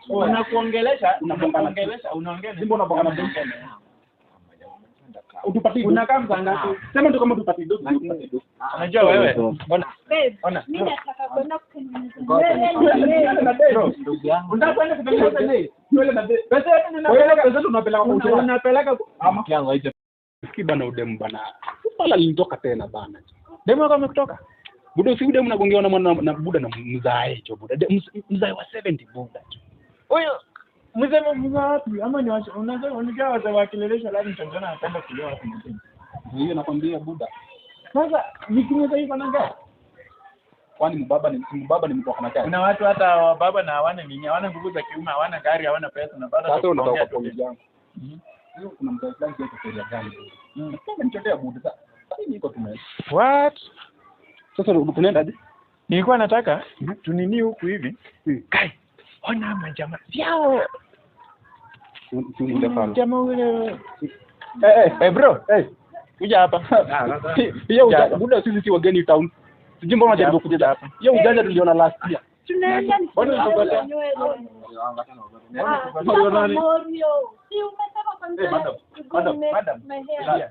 Unakuongelesha, unakuongelesha, unaongea. Mbona unabonga na dem? Utupatie. Unakaa msangapi? Sema tu kama utupatie dogo, utupatie dogo. Unajua wewe. Ona. Babe, Ona. mimi nataka kwenda kutengeneza nywele na Bro, Ndugu yangu. Unataka kwenda kutengeneza nini? nywele na dem. Pesa yetu Wewe ninapeleka pesa tunapeleka kwa ushirika. unapeleka Ama Yangu haija. sikii bana udemu bana. Pala linitoka tena bana. Demu wako amekutoka? Buda si udemu nagongewa na mwana na buda na mzae cho buda. Mzae wa 70 buda. Huyo mzee mzee wapi? Ama ni wacha unajua unajua wazee wa kilelesho lazima mtanzania anapenda kulewa watu mjini. Hiyo nakwambia buda. Sasa nikinyeza hivi na gari. Kwani mbaba ni mbaba ni mtu wa kana Kuna watu hata wababa na hawana nini, hawana nguvu za kiume, hawana gari, hawana pesa na bado Sasa unataka watakuongea kwa tu. ndugu yangu. Leo kuna mzae fulani kwa sheria gani? Sasa nichotea buda. Sasa niko tume. What? Sasa tunaenda aje? Nilikuwa nataka tunini huku hivi. Mm. Kai. Ona majamaa. Yao. Si ule fala. Jamaa ule. Eh eh. Eh bro, Eh. kuja hapa. Hiyo Kuja hapa. buda sisi si wageni town. Sijui mbona unajaribu Kuja kucheza. hapa. Hiyo ujanja tuliona last year. Tunaenda Mbona nitengeneze unatugotea? nywele. Ah, Mbona sasa nani? Morio. Si umesema kwanza Eh, madam, you go madam, make madam. my hair.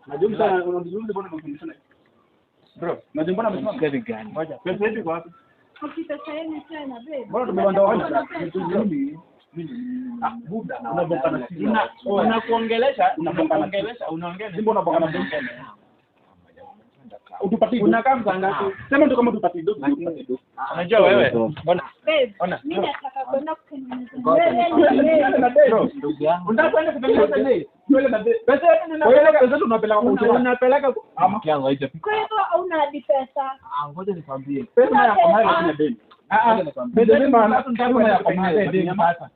Unajua msana unajua mbona unafundishana? Bro, Unajua mbona amesimama? Gari gani? ngoja. Pesa yetu iko wapi? Okay, pesa yenu tena babe. Mbona tumewanda Unataka wana? pesa? Ah, buda unabonga na simu. Unakuongelesha, Unabonga na unakuongelesha, unaongea. Mbona unabonga na dem? Utupatie. Unakaa msangapi? Sema tu kama utupatie dogo, utupatie dogo. Unajua wewe. Ona. Babe, Ona. mimi nataka kwenda kutengeneza Ngoja nywele na Bro, Bro, Ndugu yangu. unataka kwenda kutengeneza nini? nywele na dem. Pesa yetu Wewe ninapeleka pesa tunapeleka kwa ushirika. unapeleka Ama Yangu haija. Kwa hivyo hauna hadi pesa. Ah, ngoja nikwambie. pesa na yako nayo lakini deni. Ah, ah. Pesa Pesa maana tunataka kwenda kutengeneza deni sasa.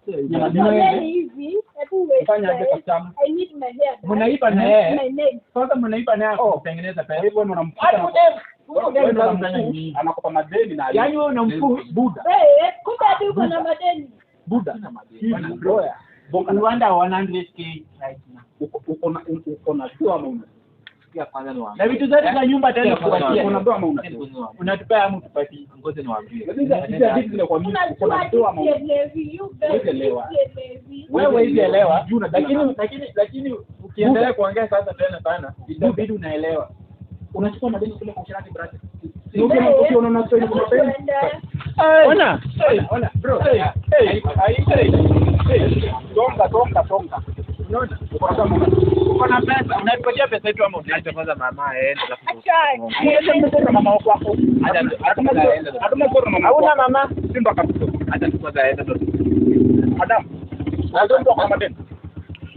Nywele hivi, hebu wait. Fanya aje guys. customer? I need my hair done. Mnaipa na yeye. My nails. Sasa mnaipa naye kutengeneza Kwa pesa. hivyo unamfuta. Hadi udem. Wewe Udem ndio sasa unafanya unampush, nini? anakupa madeni na Yaani wewe unampush buda. Babe, kumbe hadi uko na madeni. Buda. Bwana, bro. Bonga na Rwanda 100k right now. uko na uko na doa ama una Sikia kwanza niwaambie. Na vitu zetu za nyumba tena uko na tupatie. doa ama una Unatupea ama utupatie? Ngoja niwaambie. Hizi hadithi zinakuwa mingi. Uko Unajua na hadi doa ama una sielewi. You guys, Huwezi elewa. sielewi. Wewe huwezi elewa. Juu unajua Lakini nani. lakini lakini ukiendelea kuongea sasa tena sana itabidi unaelewa. Unachukua madeni kule kwa ushirati brother. Babe, Ukiona una story kwa mapenzi. tuende. Ona, ona, bro. Hey, hey, hey. Tonga tonga tonga. Unaona? Uko na kama una Uko na pesa, unatupatia pesa yetu ama Acha kwanza mama aende alafu. Acha. Hatuna mama wako hapo. Hatuna story na mama. Hauna mama? Simba kabisa. Acha tu kwanza aende ndo. Adam. Unajua mtu kwa madeni.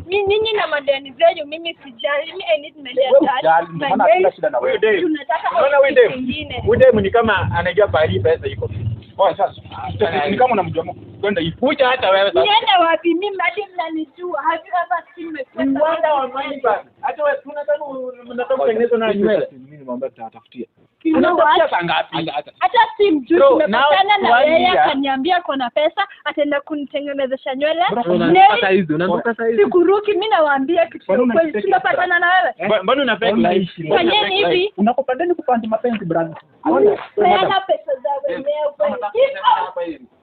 Mi nyinyi na madeni zenyu, mimi sijali. Mi I need my hair Wewe done. usijali, My ndio maana hatuna nails. shida na Huyu wewe. dem. Tunataka Unaona huyu outfit dem? ingine. Huyu dem ni kama anajua pahali pesa iko. Oya sasa. Ni kama unamjua Mungu. Twende hivi. Kuja hata wewe sasa. Niende wapi? Mimi hadi mnanijua. Have you ever seen my pesa? Rwanda wa money bag. Hata wewe tunataka mnataka kutengeneza na nywele. Mimi nimwambia tutatafutia. You know what? Unatafutia saa ngapi? Hata si mjui, Bro, tumepatana now na yeye one year. akaniambia kona pesa, ataenda kunitengenezesha nywele. Unanipata Nails, hizi, unanipata hizi. Sikuruki, mi nawaambia kitu ya Mbona ukweli. unaniteka? Tumepatana na wewe. Mbona una fake life? Mbona una Fanyeni fake life? hivi, Unakopa deni kupandi mapenzi brother. peana pesa za wenyewe. Give out.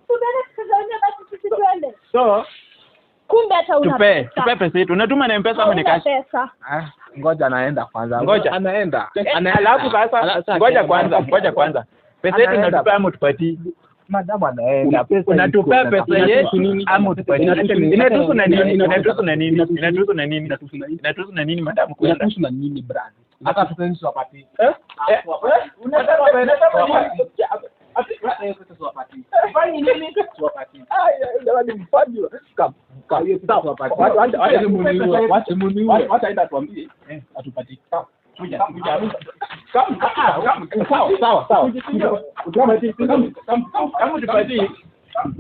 Tupeane pesa za wenyewe basi sisi tuende. So, Kumbe hata una tupe, pesa. tupe pesa yetu. Unatuma na M-Pesa ama ni Hauna cash? pesa. Ah, ngoja anaenda kwanza. Ngoja. Anaenda. Alafu sasa ngoja kwanza, ngoja kwanza. Pesa yetu Anaenda. unatupea ama utupatie? Madamu anaenda. Pesa Unatupea iko, pesa yetu ama utupatie? Inatuhusu na nini? Inatuhusu na nini? Inatuhusu na nini? Inatuhusu na nini madamu kwenda? Inatuhusu na nini brother? Hata pesa hizi siwapatii. Eh? Eh, unasema unasema nini? Hata hiyo pesa siwapatii. Fanya nini? Siwapatii. Jamani mfanye. Come, come. Hiyo pesa siwapatii. Wacha wacha Muniue. wacha Muniue. wacha aenda atuambie atupatie. Kuja, Come, kuja. come, come, come. Sawa, sawa, sawa. Come, come, come, Kama utupatie come.